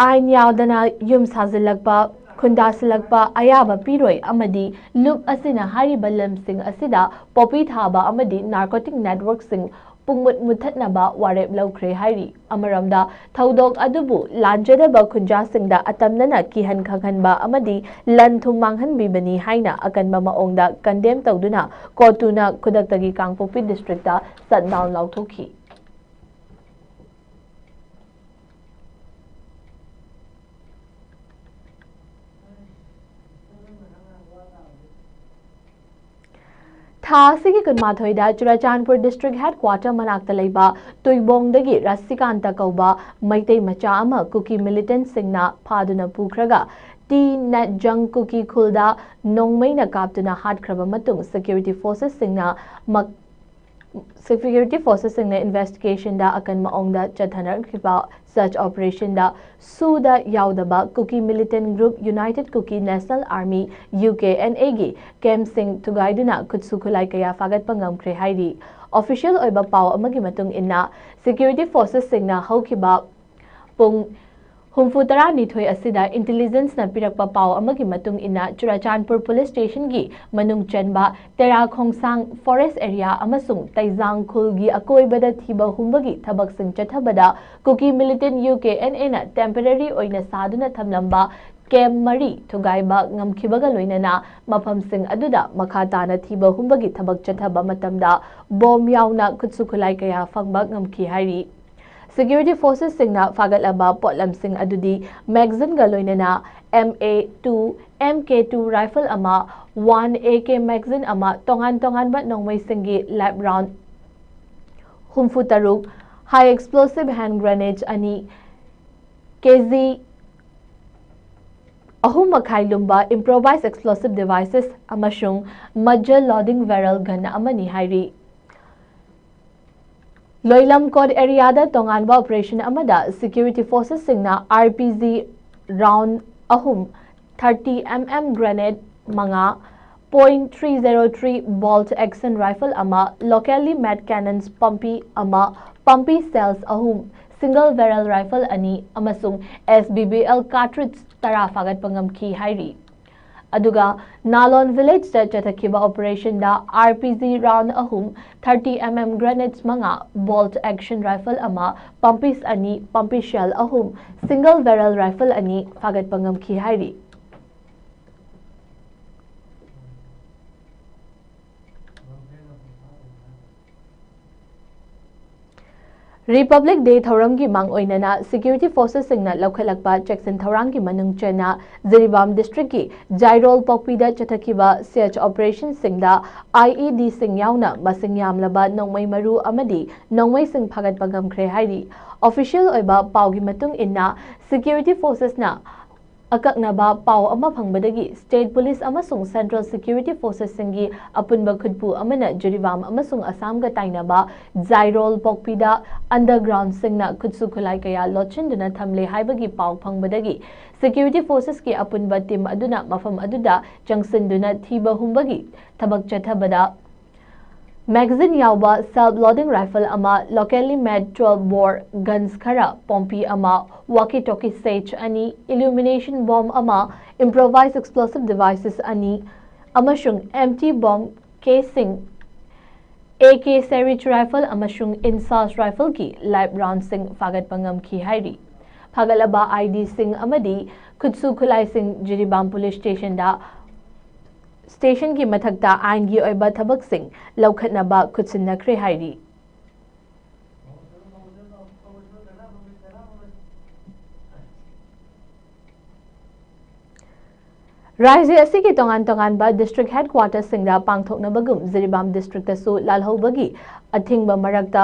ꯑꯥꯏꯟ ꯌꯥꯎꯗꯅ ꯌꯨꯝ ꯁꯥꯖꯤꯜꯂꯛꯄ, ꯈꯨꯟꯗꯥꯁꯤꯜꯂꯛꯄ ꯑꯌꯥꯕ ꯄꯤꯔꯣꯏ ꯑꯃꯗꯤ ꯂꯨꯞ ꯑꯁꯤꯅ ꯍꯥꯏꯔꯤꯕ ꯂꯝꯁꯤꯡ ꯑꯁꯤꯗ ꯄꯣꯄꯤ ꯊꯥꯕ ꯑꯃꯗꯤ narcotic networkꯁꯤꯡ ꯄꯨꯡꯃꯨꯠ ꯃꯨꯠꯊꯠꯅꯕ ꯋꯥꯔꯦꯞ ꯂꯧꯈ꯭ꯔꯦ ꯍꯥꯏꯔꯤ꯫ ꯑꯃꯔꯣꯝꯗ, ꯊꯧꯗꯣꯛ ꯑꯗꯨꯕꯨ ꯂꯥꯟꯖꯗꯕ ꯈꯨꯟꯖꯥꯁꯤꯡꯗ ꯑꯇꯝꯅꯅ ꯀꯤꯍꯟ ꯈꯪꯍꯟꯕ ꯑꯃꯗꯤ ꯂꯟ ꯊꯨꯝ ꯃꯥꯡꯍꯟꯕꯤꯕꯅꯤ ꯍꯥꯏꯅ ꯑꯀꯟꯕ ꯃꯑꯣꯡꯗ condemn ꯇꯧꯗꯨꯅ ꯀꯣꯇꯨꯅ ꯈꯨꯗꯛꯇꯒꯤ ꯀꯥꯡꯄꯣꯛꯄꯤ districtꯇ shutdown ꯂꯥꯎꯊꯣꯛꯈꯤ꯫ ꯊꯥ ꯑꯁꯤꯒꯤ ꯀꯨꯟꯃꯥꯊꯣꯏꯗ ꯆꯨꯔꯥꯆꯥꯟꯄꯨꯔ district headquarter ꯃꯅꯥꯛꯇ ꯂꯩꯕ ꯇꯨꯏꯕꯣꯡꯗꯒꯤ ꯔꯥꯁꯤꯀꯥꯟꯇ ꯀꯧꯕ ꯃꯩꯇꯩ ꯃꯆꯥ ꯑꯃ ꯀꯨꯀꯤ militantꯁꯤꯡꯅ ꯐꯥꯗꯨꯅ ꯄꯨꯈ꯭ꯔꯒ ꯇꯤ ꯅꯠꯖꯪ ꯀꯨꯀꯤ ꯈꯨꯜꯗ ꯅꯣꯡꯃꯩꯅ ꯀꯥꯞꯇꯨꯅ ꯍꯥꯠꯈ꯭ꯔꯕ ꯃꯇꯨꯡ security forcesꯁꯤꯡꯅ ꯃꯛ-, security forcesꯁꯤꯡꯅ investigationꯗ ꯑꯀꯟꯕ ꯃꯑꯣꯡꯗ ꯆꯠꯊꯅꯔꯛꯈꯤꯕ search operationꯗ ꯁꯨꯗ ꯌꯥꯎꯗꯕ ꯀꯨꯀꯤ militant group United Kuki National Army, UKNAꯒꯤ campꯁꯤꯡ ꯊꯨꯒꯥꯏꯗꯨꯅ ꯈꯨꯠꯁꯨ ꯈꯨꯠꯂꯥꯏ ꯀꯌꯥ ꯐꯥꯒꯠꯄ ꯉꯝꯈ꯭ꯔꯦ ꯍꯥꯏꯔꯤ꯫ Official ꯑꯣꯏꯕ ꯄꯥꯎ ꯑꯃꯒꯤ ꯃꯇꯨꯡ ꯏꯟꯅ, security forcesꯁꯤꯡꯅ ꯍꯧꯈꯤꯕ ꯄꯨꯡ ꯍꯨꯝꯐꯨ ꯇꯔꯥꯅꯤꯊꯣꯏ ꯑꯁꯤꯗ intelligenceꯅ ꯄꯤꯔꯛꯄ ꯄꯥꯎ ꯑꯃꯒꯤ ꯃꯇꯨꯡ ꯏꯟꯅ, ꯆꯨꯔꯥꯆꯥꯟꯄꯨꯔ police stationꯒꯤ ꯃꯅꯨꯡ ꯆꯟꯕ ꯇꯦꯔꯥ ꯈꯣꯡꯁꯥꯡ forest area ꯑꯃꯁꯨꯡ ꯇꯩꯖꯥꯡ ꯈꯨꯜꯒꯤ ꯑꯀꯣꯏꯕꯗ ꯊꯤꯕ ꯍꯨꯝꯕꯒꯤ ꯊꯕꯛꯁꯤꯡ ꯆꯠꯊꯕꯗ ꯀꯨꯀꯤ militant UKNAꯅ temporary ꯑꯣꯏꯅ ꯁꯥꯗꯨꯅ ꯊꯝꯂꯝꯕ camp ꯃꯔꯤ ꯊꯨꯒꯥꯏꯕ ꯉꯝꯈꯤꯕꯒ ꯂꯣꯏꯅꯅ ꯃꯐꯝꯁꯤꯡ ꯑꯗꯨꯗ ꯃꯈꯥ ꯇꯥꯅ ꯊꯤꯕ ꯍꯨꯝꯕꯒꯤ ꯊꯕꯛ ꯆꯠꯊꯕ ꯃꯇꯝꯗ bomb ꯌꯥꯎꯅ ꯈꯨꯠꯁꯨ ꯈꯨꯠꯂꯥꯏ ꯀꯌꯥ ꯐꯪꯕ ꯉꯝꯈꯤ ꯍꯥꯏꯔꯤ꯫ Security forcesꯁꯤꯡꯅ ꯐꯥꯒꯠꯂꯕ ꯄꯣꯠꯂꯝꯁꯤꯡ ꯑꯗꯨꯗꯤ magazineꯒ ꯂꯣꯏꯅꯅ M A two, M K two rifle ꯑꯃ, one A K magazine ꯑꯃ, ꯇꯣꯉꯥꯟ ꯇꯣꯉꯥꯟꯕ ꯅꯣꯡꯃꯩꯁꯤꯡꯒꯤ live round ꯍꯨꯝꯐꯨ ꯇꯔꯨꯛ, high explosive hand grenades ꯑꯅꯤ, K G ꯑꯍꯨꯝ ꯃꯈꯥꯏ ꯂꯨꯝꯕ improvised explosive devices ꯑꯃꯁꯨꯡ muzzle loading barrel gun ꯑꯃꯅꯤ ꯍꯥꯏꯔꯤ꯫ ꯂꯣꯏꯂꯝ ꯀꯣꯠ areaꯗ ꯇꯣꯉꯥꯟꯕ operation ꯑꯃꯗ security forcesꯁꯤꯡꯅ R P G round ꯑꯍꯨꯝ, thirty M M grenade ꯃꯉꯥ, point three zero three bolt action rifle ꯑꯃ, locally made cannons ꯄꯝꯄꯤ ꯑꯃ, ꯄꯝꯄꯤ shells ꯑꯍꯨꯝ, single barrel rifle ꯑꯅꯤ ꯑꯃꯁꯨꯡ S B B L cartridge ꯇꯔꯥ ꯐꯥꯒꯠꯄ ꯉꯝꯈꯤ ꯍꯥꯏꯔꯤ꯫ ꯑꯗꯨꯒ ꯅꯥꯂꯣꯟ villageꯇ ꯆꯠꯊꯈꯤꯕ operationꯗ R P G round ꯑꯍꯨꯝ, thirty M M grenades ꯃꯉꯥ, bolt action rifle ꯑꯃ, pumpies ꯑꯅꯤ, pumpy shell ꯑꯍꯨꯝ, single barrel rifle ꯑꯅꯤ ꯐꯥꯒꯠꯄ ꯉꯝꯈꯤ ꯍꯥꯏꯔꯤ꯫ Republic Day ꯊꯧꯔꯝꯒꯤ ꯃꯥꯡ ꯑꯣꯏꯅꯅ security forcesꯁꯤꯡꯅ ꯂꯧꯈꯠꯂꯛꯄ ꯆꯦꯛꯁꯤꯟ ꯊꯧꯔꯥꯡꯒꯤ ꯃꯅꯨꯡ ꯆꯟꯅ ꯖꯤꯔꯤꯕꯥꯝ districtꯀꯤ ꯖꯥꯏꯔꯣꯜ ꯄꯣꯛꯄꯤꯗ ꯆꯠꯊꯈꯤꯕ search operationꯁꯤꯡꯗ I E Dꯁꯤꯡ ꯌꯥꯎꯅ ꯃꯁꯤꯡ ꯌꯥꯝꯂꯕ ꯅꯣꯡꯃꯩ ꯃꯔꯨ ꯑꯃꯗꯤ ꯅꯣꯡꯃꯩꯁꯤꯡ ꯐꯥꯒꯠꯄ ꯉꯝꯈ꯭ꯔꯦ ꯍꯥꯏꯔꯤ꯫ Official ꯑꯣꯏꯕ ꯄꯥꯎꯒꯤ ꯃꯇꯨꯡ ꯏꯟꯅ, security forcesꯅ ꯑꯀꯛꯅꯕ ꯄꯥꯎ ꯑꯃ ꯐꯪꯕꯗꯒꯤ state police ꯑꯃꯁꯨꯡ central security forcesꯁꯤꯡꯒꯤ ꯑꯄꯨꯟꯕ ꯈꯨꯠꯄꯨ ꯑꯃꯅ ꯖꯤꯔꯤꯕꯥꯝ ꯑꯃꯁꯨꯡ ꯑꯁꯥꯝꯒ ꯇꯥꯏꯅꯕ ꯖꯥꯏꯔꯣꯜ ꯄꯣꯛꯄꯤꯗ undergroundꯁꯤꯡꯅ ꯈꯨꯠꯁꯨ ꯈꯨꯠꯂꯥꯏ ꯀꯌꯥ ꯂꯣꯠꯁꯤꯟꯗꯨꯅ ꯊꯝꯂꯦ ꯍꯥꯏꯕꯒꯤ ꯄꯥꯎ ꯐꯪꯕꯗꯒꯤ security forcesꯀꯤ ꯑꯄꯨꯟꯕ team ꯑꯗꯨꯅ ꯃꯐꯝ ꯑꯗꯨꯗ ꯆꯪꯁꯤꯟꯗꯨꯅ ꯊꯤꯕ ꯍꯨꯝꯕꯒꯤ ꯊꯕꯛ ꯆꯠꯊꯕꯗ magazine ꯌꯥꯎꯕ self loading rifle ꯑꯃ, locally made twelve bore guns ꯈꯔ, ꯄꯣꯝꯄꯤ ꯑꯃ, walkie talkie set ꯑꯅꯤ, illumination bomb ꯑꯃ, improvised explosive devices ꯑꯅꯤ ꯑꯃꯁꯨꯡ empty bomb caseꯁꯤꯡ, A K series rifle ꯑꯃꯁꯨꯡ INSAS rifleꯒꯤ live roundꯁꯤꯡ ꯐꯥꯒꯠꯄ ꯉꯝꯈꯤ ꯍꯥꯏꯔꯤ꯫ ꯐꯥꯒꯠꯂꯕ I Dꯁꯤꯡ ꯑꯃꯗꯤ ꯈꯨꯠꯁꯨ ꯈꯨꯠꯂꯥꯏꯁꯤꯡ ꯖꯤꯔꯤꯕꯥꯝ police stationꯗ stationꯒꯤ ꯃꯊꯛꯇ ꯑꯥꯏꯟꯒꯤ ꯑꯣꯏꯕ ꯊꯕꯛꯁꯤꯡ ꯂꯧꯈꯠꯅꯕ ꯈꯨꯠꯁꯤꯟꯅꯈ꯭ꯔꯦ ꯍꯥꯏꯔꯤ꯫ ꯔꯥꯏꯖ꯭ꯌ ꯑꯁꯤꯒꯤ ꯇꯣꯉꯥꯟ ꯇꯣꯉꯥꯟꯕ district headquarterꯁꯤꯡꯗ ꯄꯥꯡꯊꯣꯛꯅꯕꯒꯨꯝ ꯖꯤꯔꯤꯕꯥꯝ districtꯇꯁꯨ ꯂꯥꯜꯍꯧꯕꯒꯤ ꯑꯊꯤꯡꯕ ꯃꯔꯛꯇ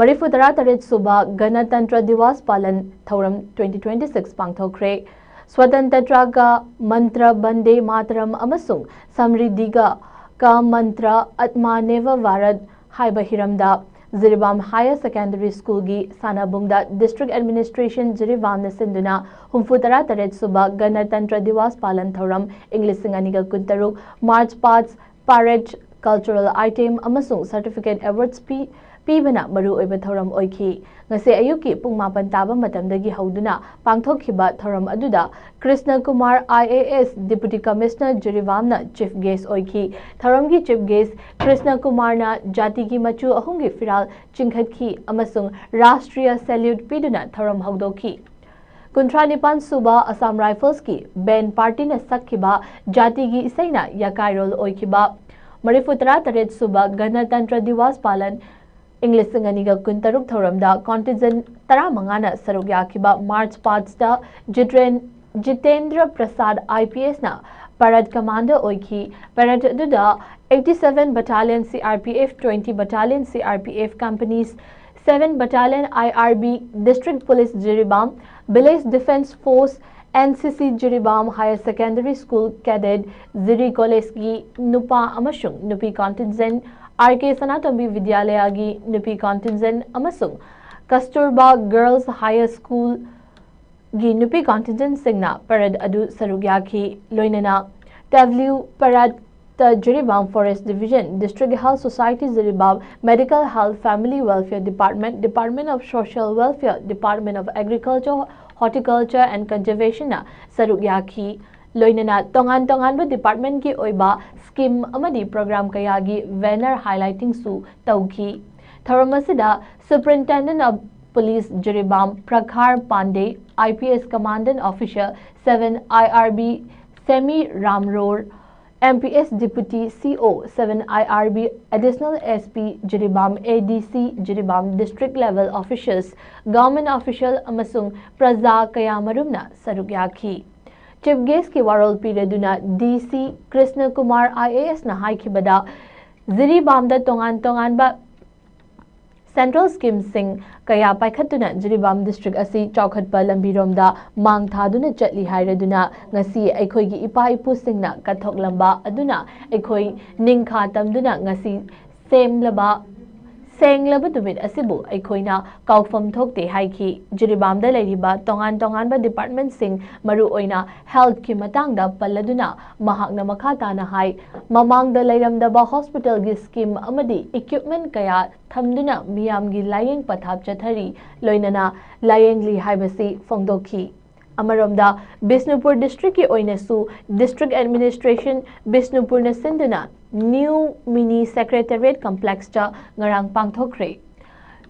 ꯃꯔꯤꯐꯨ ꯇꯔꯥ ꯇꯔꯦꯠ ꯁꯨꯕ ꯒꯅꯇꯟꯇ꯭ꯔ ꯗꯤꯋꯥꯁ ꯄꯥꯂꯟ ꯊꯧꯔꯝ twenty twenty six ꯄꯥꯡꯊꯣꯛꯈ꯭ꯔꯦ꯫ ꯁ꯭ꯋꯥꯇꯟꯇ꯭ꯔ ꯀ ꯃꯟꯇ꯭ꯔ ꯕꯟꯗꯦ ꯃꯥꯇꯔꯝ ꯑꯃꯁꯨꯡ ꯁꯝꯔꯤꯗꯤꯒ ꯀ ꯃꯟꯇ꯭ꯔ ꯑꯠꯃꯥ ꯅꯦꯚ ꯚꯥꯔꯠ ꯍꯥꯏꯕ ꯍꯤꯔꯝꯗ Jiribam Higher Secondary Schoolꯒꯤ ꯁꯥꯟꯅꯕꯨꯡꯗ District Administration ꯖꯤꯔꯤꯕꯥꯝꯅ ꯁꯤꯟꯗꯨꯅ ꯍꯨꯝꯐꯨ ꯇꯔꯥ ꯇꯔꯦꯠ ꯁꯨꯕ ꯒꯅꯇꯟꯇ꯭ꯔ ꯗꯤꯋꯥꯁ ꯄꯥꯂꯟ ꯊꯧꯔꯝ ꯏꯪ ꯂꯤꯁꯤꯡ ꯑꯅꯤꯒ ꯀꯨꯟꯇꯔꯨꯛ March past parade cultural item ꯑꯃꯁꯨꯡ certificate awards ꯄꯤ ꯄꯤꯕꯅ ꯃꯔꯨꯑꯣꯏꯕ ꯊꯧꯔꯝ ꯑꯣꯏꯈꯤ꯫ ꯉꯁꯤ ꯑꯌꯨꯛꯀꯤ ꯄꯨꯡ ꯃꯥꯄꯟ ꯇꯥꯕ ꯃꯇꯝꯗꯒꯤ ꯍꯧꯗꯨꯅ ꯄꯥꯡꯊꯣꯛꯈꯤꯕ ꯊꯧꯔꯝ ꯑꯗꯨꯗ Krishna Kumar IAS Deputy Commissioner ꯖꯤꯔꯤꯕꯥꯝꯅ chief guest ꯑꯣꯏꯈꯤ꯫ ꯊꯧꯔꯝꯒꯤ chief guest ꯀ꯭ꯔꯤꯁꯅ ꯀꯨꯃꯥꯔꯅ ꯖꯥꯇꯤꯒꯤ ꯃꯆꯨ ꯑꯍꯨꯝꯒꯤ ꯐꯤꯔꯥꯜ ꯆꯤꯡꯈꯠꯈꯤ ꯑꯃꯁꯨꯡ ꯔꯥꯁꯇ꯭ꯔꯤꯌ salute ꯄꯤꯗꯨꯅ ꯊꯧꯔꯝ ꯍꯧꯗꯣꯛꯈꯤ꯫ ꯀꯨꯟꯊ꯭ꯔꯥ ꯅꯤꯄꯥꯟ ꯁꯨꯕ Assam Riflesꯀꯤ band partyꯅ ꯁꯛꯈꯤꯕ ꯖꯥꯇꯤꯒꯤ ꯏꯁꯩꯅ ꯌꯥꯀꯥꯏꯔꯣꯜ ꯑꯣꯏꯈꯤꯕ ꯃꯔꯤꯐꯨ ꯇꯔꯥ ꯇꯔꯦꯠ ꯁꯨꯕ ꯒꯅꯇꯟꯇ꯭ꯔ ꯗꯤꯋꯥꯁ ꯄꯥꯂꯟ ꯏꯪ ꯂꯤꯁꯤꯡ ꯑꯅꯤꯒ ꯀꯨꯟꯇꯔꯨꯛ ꯊꯧꯔꯝꯗ contingent ꯇꯔꯥꯃꯉꯥꯅ ꯁꯔꯨꯛ ꯌꯥꯈꯤꯕ March pastꯇ ꯖꯤꯇ꯭ꯔꯦꯟ ꯖꯤꯇꯦꯟꯗ꯭ꯔ ꯄ꯭ꯔꯁꯥꯗ IPSꯅ parade commander ꯑꯣꯏꯈꯤ꯫ Parade ꯑꯗꯨꯗ eighty seven Battalion CRPF, twenty Battalion CRPF companies, seven Battalion IRB, District Police Jiribam, Village Defence Force, NCC Jiribam Higher Secondary School Cadet, ꯖꯤꯔꯤ Collegeꯀꯤ ꯅꯨꯄꯥ ꯑꯃꯁꯨꯡ ꯅꯨꯄꯤ contingent, RK ꯁꯅꯥꯇꯣꯝꯕꯤ ꯕꯤꯗ꯭ꯌꯥꯂꯌꯥꯒꯤ ꯅꯨꯄꯤ contingent ꯑꯃꯁꯨꯡ ꯀꯁꯇꯨꯔꯕꯥ Girls Higher School ꯒꯤ ꯅꯨꯄꯤ contingentꯁꯤꯡꯅ parade ꯑꯗꯨ ꯁꯔꯨꯛ ꯌꯥꯈꯤ꯫ ꯂꯣꯏꯅꯅ ꯇꯦꯚ꯭ꯂꯤꯎ paradeꯇ Jiribam Forest Division, District Health Society Jiribam, Medical Health Family Welfare Department, Department of Social Welfare, Department of Agriculture, Horticulture and Conservationꯅ ꯁꯔꯨꯛ ꯌꯥꯈꯤ꯫ ꯂꯣꯏꯅꯅ ꯇꯣꯉꯥꯟ ꯇꯣꯉꯥꯟꯕ departmentꯀꯤ ꯑꯣꯏꯕ scheme ꯑꯃꯗꯤ program ꯀꯌꯥꯒꯤ banner highlightingꯁꯨ ꯇꯧꯈꯤ꯫ ꯊꯧꯔꯝ ꯑꯁꯤꯗ Superintendent of Police Jiribam Prakhar Pandey, IPS Commandant Officer seven IRB Semi Ramror, MPS Deputy CO seven IRB, Additional SP Jiribam, ADC Jiribam, district level officials, government official ꯑꯃꯁꯨꯡ ꯄ꯭ꯔꯖꯥ ꯀꯌꯥꯃꯔꯨꯝꯅ ꯁꯔꯨꯛ ꯌꯥꯈꯤ꯫ Chief Guest ꯀꯤ ꯋꯥꯔꯣꯜ ꯄꯤꯔꯗꯨꯅ D C Krishna Kumar I A S ꯅ ꯍꯥꯏꯈꯤꯕꯗ, ꯖꯤꯔꯤꯕꯥꯝꯗ ꯇꯣꯉꯥꯟ ꯇꯣꯉꯥꯟꯕ central scheme ꯁꯤꯡ ꯀꯌꯥ ꯄꯥꯏꯈꯠꯇꯨꯅ ꯖꯤꯔꯤꯕꯥꯝ district ꯑꯁꯤ ꯆꯥꯎꯈꯠꯄ ꯂꯝꯕꯤꯔꯣꯝꯗ ꯃꯥꯡ ꯊꯥꯗꯨꯅ ꯆꯠꯂꯤ ꯍꯥꯏꯔꯗꯨꯅ, ꯉꯁꯤ ꯑꯩꯈꯣꯏꯒꯤ ꯏꯄꯥ ꯏꯄꯨꯁꯤꯡꯅ ꯀꯠꯊꯣꯛꯂꯝꯕ ꯑꯗꯨꯅ ꯑꯩꯈꯣꯏ ꯅꯤꯡꯈꯥ ꯇꯝꯗꯨꯅ ꯉꯁꯤ ꯁꯦꯝꯂꯕ ꯁꯦꯡꯂꯕ ꯅꯨꯃꯤꯠ ꯑꯁꯤꯕꯨ ꯑꯩꯈꯣꯏꯅ ꯀꯥꯎꯐꯝ ꯊꯣꯛꯇꯦ ꯍꯥꯏꯈꯤ꯫ ꯖꯤꯔꯤꯕꯥꯝꯗ ꯂꯩꯔꯤꯕ ꯇꯣꯉꯥꯟ ꯇꯣꯉꯥꯟꯕ department ꯁꯤꯡ, ꯃꯔꯨꯑꯣꯏꯅ health ꯀꯤ ꯃꯇꯥꯡꯗ ꯄꯜꯂꯗꯨꯅ ꯃꯍꯥꯛꯅ ꯃꯈꯥ ꯇꯥꯅ ꯍꯥꯏ, ꯃꯃꯥꯡꯗ ꯂꯩꯔꯝꯗꯕ hospital ꯒꯤ scheme ꯑꯃꯗꯤ equipment ꯀꯌꯥ ꯊꯝꯗꯨꯅ ꯃꯤꯌꯥꯝꯒꯤ ꯂꯥꯌꯦꯡ ꯄꯊꯥꯞ ꯆꯠꯊꯔꯤ, ꯂꯣꯏꯅꯅ ꯂꯥꯌꯦꯡꯂꯤ ꯍꯥꯏꯕꯁꯤ ꯐꯣꯡꯗꯣꯛꯈꯤ꯫ ꯑꯃꯔꯣꯝꯗ, ꯕꯤꯁꯅꯨꯄꯨꯔ district ꯀꯤ ꯑꯣꯏꯅꯁꯨ district administration ꯕꯤꯁꯅꯨꯄꯨꯔꯅ ꯁꯤꯟꯗꯨꯅ new mini secretariat complex ꯇ ꯉꯔꯥꯡ ꯄꯥꯡꯊꯣꯛꯈ꯭ꯔꯦ꯫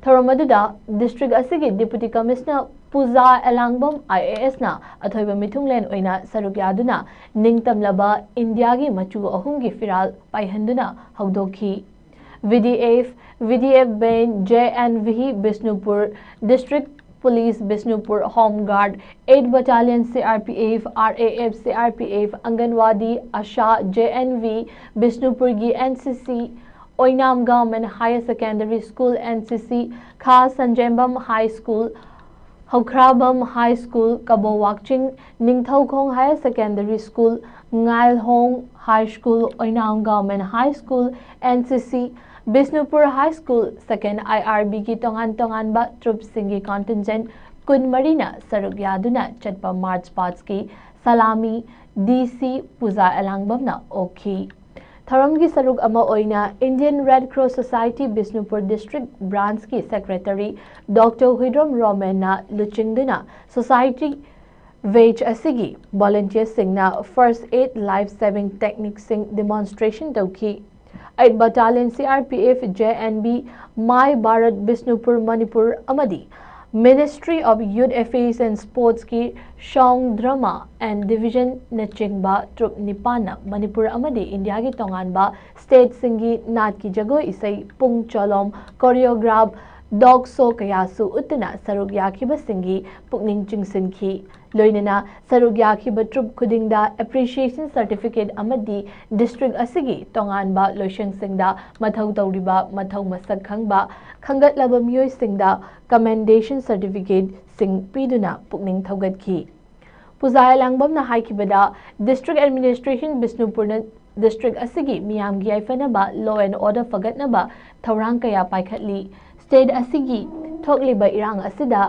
ꯊꯧꯔꯝ ꯑꯗꯨꯗ district ꯑꯁꯤꯒꯤ Deputy Commissioner Puja Elangbam I A S ꯅ ꯑꯊꯣꯏꯕ ꯃꯤꯊꯨꯡꯂꯦꯟ ꯑꯣꯏꯅ ꯁꯔꯨꯛ ꯌꯥꯗꯨꯅ ꯅꯤꯡꯇꯝꯂꯕ ꯏꯟꯗꯤꯌꯥꯒꯤ ꯃꯆꯨ ꯑꯍꯨꯝꯒꯤ ꯐꯤꯔꯥꯜ ꯄꯥꯏꯍꯟꯗꯨꯅ ꯍꯧꯗꯣꯛꯈꯤ꯫ V D F, V D F band, J N V Bishnupur, District Police Bishnupur, Home Guard, eight Battalion C R P F, R A F, C R P F, ꯑꯪꯒꯟꯋꯥꯗꯤ, ꯑꯁꯥ, J N V ꯕꯤꯁꯅꯨꯄꯨꯔꯒꯤ N C C, ꯑꯣꯏꯅꯥꯝ Government Higher Secondary School N C C, ꯈꯥ ꯁꯟꯖꯦꯝꯕꯝ High School, ꯍꯧꯈ꯭ꯔꯥꯕꯝ High School, ꯀꯕꯣ ꯋꯥꯛꯆꯤꯡ, Ningthoukhong Higher Secondary School, ꯉꯥꯏꯜꯍꯣꯡ High School, Oinam Government High School, N C C, Bishnupur High School, Second I R B ꯒꯤ ꯇꯣꯉꯥꯟ ꯇꯣꯉꯥꯟꯕ troop ꯁꯤꯡꯒꯤ contingent ꯀꯨꯟꯃꯔꯤꯅ ꯁꯔꯨꯛ ꯌꯥꯗꯨꯅ ꯆꯠꯄ march past ꯀꯤ ꯁꯂꯥꯃꯤ D C ꯄꯨꯖꯥ ꯑꯦꯂꯥꯡꯕꯝꯅ ꯑꯣꯛꯈꯤ꯫ ꯊꯧꯔꯝꯒꯤ ꯁꯔꯨꯛ ꯑꯃ ꯑꯣꯏꯅ Indian Red Cross Society Bishnupur District Branch ꯀꯤ Secretary Doctor ꯍꯨꯏꯗ꯭ꯔꯣꯝ ꯔꯣꯃꯦꯟꯅ ꯂꯨꯆꯤꯡꯗꯨꯅ society village ꯑꯁꯤꯒꯤ volunteer ꯁꯤꯡꯅ first aid life saving technique ꯁꯤꯡ demonstration ꯇꯧꯈꯤ꯫ eight Battalion C R P F, J N V, My Bharat Bishnupur Manipur ꯑꯃꯗꯤ Ministry of Youth Affairs and Sports ꯀꯤ Shong Drama and Division ꯅꯆꯤꯡꯕ troop ꯅꯤꯄꯥꯟꯅ Manipur ꯑꯃꯗꯤ ꯏꯟꯗꯤꯌꯥꯒꯤ ꯇꯣꯉꯥꯟꯕ state ꯁꯤꯡꯒꯤ ꯅꯥꯠꯀꯤ ꯖꯒꯣꯏ ꯏꯁꯩ, ꯄꯨꯡ ꯆꯣꯂꯣꯝ, choreograph, dog show ꯀꯌꯥꯁꯨ ꯎꯠꯇꯨꯅ ꯁꯔꯨꯛ ꯌꯥꯈꯤꯕꯁꯤꯡꯒꯤ ꯄꯨꯛꯅꯤꯡ ꯆꯤꯡꯁꯤꯟꯈꯤ꯫ ꯂꯣꯏꯅꯅ ꯁꯔꯨꯛ ꯌꯥꯈꯤꯕ ꯇ꯭ꯔꯨꯞ ꯈꯨꯗꯤꯡꯗ appreciation certificate ꯑꯃꯗꯤ district ꯑꯁꯤꯒꯤ ꯇꯣꯉꯥꯟꯕ ꯂꯣꯏꯁꯪꯁꯤꯡꯗ ꯃꯊꯧ ꯇꯧꯔꯤꯕ ꯃꯊꯧ ꯃꯁꯛ ꯈꯪꯕ ꯈꯟꯒꯠꯂꯕ ꯃꯤꯑꯣꯏꯁꯤꯡꯗ commendation certificateꯁꯤꯡ ꯄꯤꯗꯨꯅ ꯄꯨꯛꯅꯤꯡ ꯊꯧꯒꯠꯈꯤ꯫ ꯄꯨꯖꯥ ꯑꯦꯂꯥꯡꯕꯝꯅ ꯍꯥꯏꯈꯤꯕꯗ, district administration ꯕꯤꯁꯅꯨꯄꯨꯔꯅ district ꯑꯁꯤꯒꯤ ꯃꯤꯌꯥꯝꯒꯤ ꯌꯥꯏꯐꯅꯕ law and order ꯐꯒꯠꯅꯕ ꯊꯧꯔꯥꯡ ꯀꯌꯥ ꯄꯥꯏꯈꯠꯂꯤ꯫ State ꯑꯁꯤꯒꯤ ꯊꯣꯛꯂꯤꯕ ꯏꯔꯥꯡ ꯑꯁꯤꯗ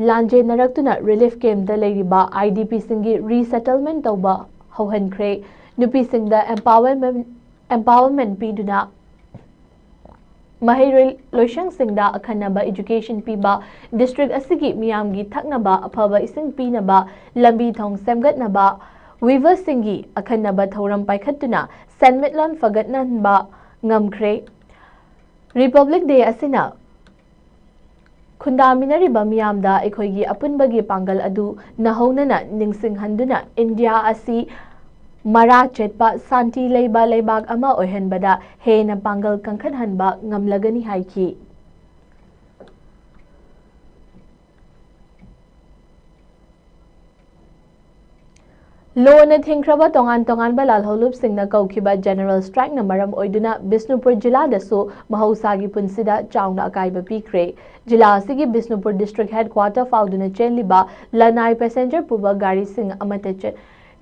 ꯂꯥꯟꯖꯦꯟꯅꯔꯛꯇꯨꯅ relief campꯇ ꯂꯩꯔꯤꯕ IDPꯁꯤꯡꯒꯤ resettlement ꯇꯧꯕ ꯍꯧꯍꯟꯈ꯭ꯔꯦ꯫ ꯅꯨꯄꯤꯁꯤꯡꯗ empowerment, empowerment ꯄꯤꯗꯨꯅ ꯃꯍꯩꯔꯣꯏ ꯂꯣꯏꯁꯪꯁꯤꯡꯗ ꯑꯈꯟꯅꯕ education ꯄꯤꯕ, district ꯑꯁꯤꯒꯤ ꯃꯤꯌꯥꯝꯒꯤ ꯊꯛꯅꯕ ꯑꯐꯕ ꯏꯁꯤꯡ ꯄꯤꯅꯕ, ꯂꯝꯕꯤ ꯊꯣꯡ ꯁꯦꯝꯒꯠꯅꯕ, weaverꯁꯤꯡꯒꯤ ꯑꯈꯟꯅꯕ ꯊꯧꯔꯝ ꯄꯥꯏꯈꯠꯇꯨꯅ ꯁꯦꯟꯃꯤꯠꯂꯣꯟ ꯐꯒꯠꯍꯟꯕ ꯉꯝꯈ꯭ꯔꯦ꯫ Republic Day ꯑꯁꯤꯅ ꯈꯨꯟꯗꯥꯃꯤꯟꯅꯔꯤꯕ ꯃꯤꯌꯥꯝꯗ ꯑꯩꯈꯣꯏꯒꯤ ꯑꯄꯨꯟꯕꯒꯤ ꯄꯥꯡꯒꯜ ꯑꯗꯨ ꯅꯧꯍꯧꯅꯅ ꯅꯤꯡꯁꯤꯡꯍꯟꯗꯨꯅ ꯏꯟꯗꯤꯌꯥ ꯑꯁꯤ ꯃꯔꯥ ꯆꯦꯠꯄ, ꯁꯥꯟꯇꯤ ꯂꯩꯕ ꯂꯩꯕꯥꯛ ꯑꯃ ꯑꯣꯏꯍꯟꯕꯗ ꯍꯦꯟꯅ ꯄꯥꯡꯒꯜ ꯀꯟꯈꯠꯍꯟꯕ ꯉꯝꯂꯒꯅꯤ ꯍꯥꯏꯈꯤ꯫ ꯂꯣꯅ ꯊꯤꯡꯈ꯭ꯔꯕ ꯇꯣꯉꯥꯟ ꯇꯣꯉꯥꯟꯕ ꯂꯥꯜꯍꯧꯂꯨꯞꯁꯤꯡꯅ ꯀꯧꯈꯤꯕ general strikeꯅ ꯃꯔꯝ ꯑꯣꯏꯗꯨꯅ ꯕꯤꯁꯅꯨꯄꯨꯔ ꯖꯤꯂꯥꯗꯁꯨ ꯃꯍꯧꯁꯥꯒꯤ ꯄꯨꯟꯁꯤꯗ ꯆꯥꯎꯅ ꯑꯀꯥꯏꯕ ꯄꯤꯈ꯭ꯔꯦ꯫ ꯖꯤꯂꯥ ꯑꯁꯤꯒꯤ ꯕꯤꯁꯅꯨꯄꯨꯔ district headquarter ꯐꯥꯎꯗꯨꯅ ꯆꯦꯜꯂꯤꯕ ꯂꯅꯥꯏ passenger ꯄꯨꯕ ꯒꯥꯔꯤꯁꯤꯡ ꯑꯃꯠꯇ ꯆꯦ-,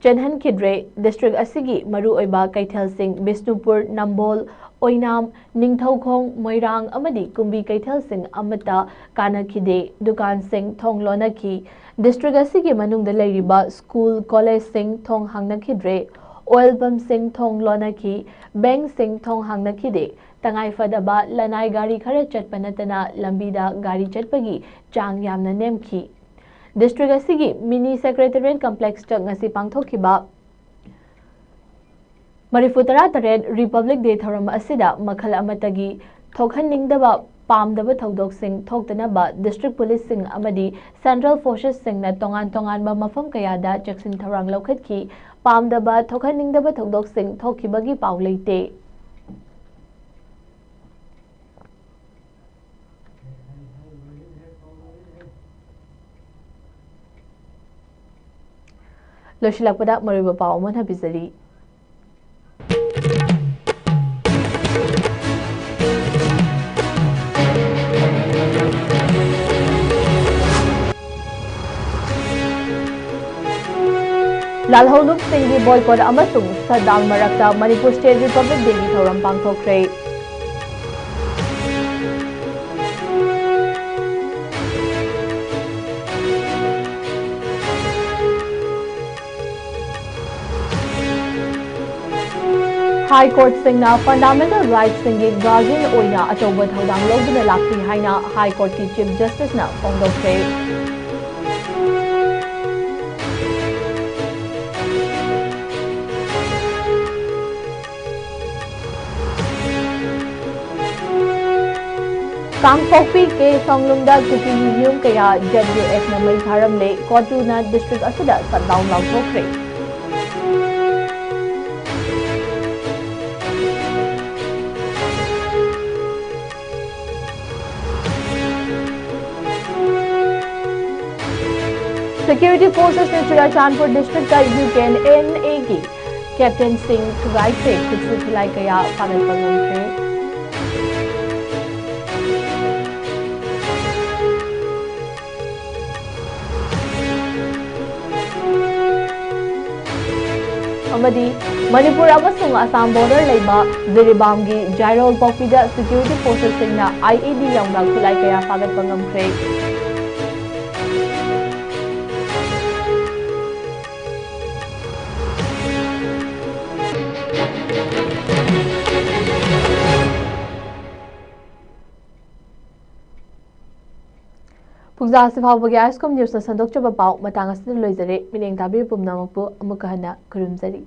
ꯆꯦꯟꯍꯟꯈꯤꯗ꯭ꯔꯦ꯫ District ꯑꯁꯤꯒꯤ ꯃꯔꯨꯑꯣꯏꯕ ꯀꯩꯊꯦꯜꯁꯤꯡ ꯕꯤꯁꯅꯨꯄꯨꯔ, ꯅꯝꯕꯣꯜ, ꯑꯣꯏꯅꯥꯝ, ꯅꯤꯡꯊꯧꯈꯣꯡ, ꯃꯣꯏꯔꯥꯡ ꯑꯃꯗꯤ ꯀꯨꯝꯕꯤ ꯀꯩꯊꯦꯜꯁꯤꯡ ꯑꯃꯠꯇ ꯀꯥꯟꯅꯈꯤꯗꯦ꯫ ꯗꯨꯀꯥꯟꯁꯤꯡ ꯊꯣꯡ ꯂꯣꯟꯅꯈꯤ꯫ District ꯑꯁꯤꯒꯤ ꯃꯅꯨꯡꯗ ꯂꯩꯔꯤꯕ school, collegeꯁꯤꯡ ꯊꯣꯡ ꯍꯥꯡꯅꯈꯤꯗ꯭ꯔꯦ꯫ Oil pumpꯁꯤꯡ ꯊꯣꯡ ꯂꯣꯟꯅꯈꯤ꯫ Bankꯁꯤꯡ ꯊꯣꯡ ꯍꯥꯡꯅꯈꯤꯗꯦ꯫ ꯇꯉꯥꯏ ꯐꯗꯕ ꯂꯅꯥꯏ ꯒꯥꯔꯤ ꯈꯔ ꯆꯠꯄ ꯅꯠꯇꯅ ꯂꯝꯕꯤꯗ ꯒꯥꯔꯤ ꯆꯠꯄꯒꯤ ꯆꯥꯡ ꯌꯥꯝꯅ ꯅꯦꯝꯈꯤ꯫ District ꯑꯁꯤꯒꯤ mini secretariat complexꯇ ꯉꯁꯤ ꯄꯥꯡꯊꯣꯛꯈꯤꯕ ꯃꯔꯤꯐꯨ ꯇꯔꯥ ꯇꯔꯦꯠ Republic Day ꯊꯧꯔꯝ ꯑꯁꯤꯗ ꯃꯈꯜ ꯑꯃꯠꯇꯒꯤ ꯊꯣꯛꯍꯟꯅꯤꯡꯗꯕ ꯄꯥꯝꯗꯕ ꯊꯧꯗꯣꯛꯁꯤꯡ ꯊꯣꯛꯇꯅꯕ district policeꯁꯤꯡ ꯑꯃꯗꯤ central forcesꯁꯤꯡꯅ ꯇꯣꯉꯥꯟ ꯇꯣꯉꯥꯟꯕ ꯃꯐꯝ ꯀꯌꯥꯗ ꯆꯦꯛꯁꯤꯟ ꯊꯧꯔꯥꯡ ꯂꯧꯈꯠꯈꯤ꯫ ꯄꯥꯝꯗꯕ, ꯊꯣꯛꯍꯟꯅꯤꯡꯗꯕ ꯊꯧꯗꯣꯛꯁꯤꯡ ꯊꯣꯛꯈꯤꯕꯒꯤ ꯄꯥꯎ ꯂꯩꯇꯦ꯫ ꯂꯣꯏꯁꯤꯜꯂꯛꯄꯗ ꯃꯔꯨꯑꯣꯏꯕ ꯄꯥꯎ ꯑꯃ ꯊꯝꯕꯤꯖꯔꯤ꯫ ꯂꯥꯜꯍꯧꯂꯨꯞꯁꯤꯡꯒꯤ boycott ꯑꯃꯁꯨꯡ shutdown ꯃꯔꯛꯇ ꯃꯅꯤꯄꯨꯔ State Republic Dayꯒꯤ ꯊꯧꯔꯝ ꯄꯥꯡꯊꯣꯛꯈ꯭ꯔꯦ꯫ High Courtꯁꯤꯡꯅ fundamental rightsꯁꯤꯡꯒꯤ guardian ꯑꯣꯏꯅ ꯑꯆꯧꯕ ꯊꯧꯗꯥꯡ ꯂꯧꯗꯨꯅ ꯂꯥꯛꯂꯤ ꯍꯥꯏꯅ High Courtꯀꯤ Chief Justiceꯅ ꯐꯣꯡꯗꯣꯛꯈ꯭ꯔꯦ꯫ ꯀꯥꯡꯄꯣꯛꯄꯤ ꯀꯦ ꯁꯣꯡꯂꯨꯝꯗ ꯀꯨꯀꯤ ꯌꯨꯝ ꯀꯌꯥ ZUFꯅ ꯃꯩ ꯊꯥꯔꯝꯂꯦ꯫ ꯀꯣꯇꯨꯅ district ꯑꯁꯤꯗ shutdown ꯂꯥꯎꯊꯣꯛꯈ꯭ꯔꯦ꯫ Security forcesꯅ ꯆꯨꯔꯥꯆꯥꯟꯄꯨꯔ districtꯇ UKNAꯒꯤ captainꯁꯤꯡ ꯊꯨꯒꯥꯏꯈ꯭ꯔꯦ꯫ ꯈꯨꯠꯁꯨ ꯈꯨꯠꯂꯥꯏ ꯀꯌꯥ ꯐꯥꯒꯠꯄ ꯉꯝꯈ꯭ꯔꯦ꯫ ꯑꯃꯗꯤ ꯃꯅꯤꯄꯨꯔ ꯑꯃꯁꯨꯡ ꯑꯁꯥꯝ border ꯂꯩꯕ ꯖꯤꯔꯤꯕꯥꯝꯒꯤ ꯖꯥꯏꯔꯣꯜ ꯄꯣꯛꯄꯤꯗ security forcesꯁꯤꯡꯅ IED ꯌꯥꯎꯅ ꯈꯨꯠꯂꯥꯏ ꯀꯌꯥ ꯐꯥꯒꯠꯄ ꯉꯝꯈ꯭ꯔꯦ꯫ ꯄꯨꯡꯖꯥ ꯑꯁꯤ ꯐꯥꯎꯕꯒꯤ ISCOM Newsꯅ ꯁꯟꯗꯣꯛꯆꯕ ꯄꯥꯎ ꯃꯇꯥꯡ ꯑꯁꯤꯗ ꯂꯣꯏꯖꯔꯦ꯫ ꯃꯤꯠꯌꯦꯡ ꯇꯥꯕꯤꯕ ꯄꯨꯝꯅꯃꯛꯄꯨ ꯑꯃꯨꯛꯀ ꯍꯟꯅ ꯈꯨꯔꯨꯝꯖꯔꯤ꯫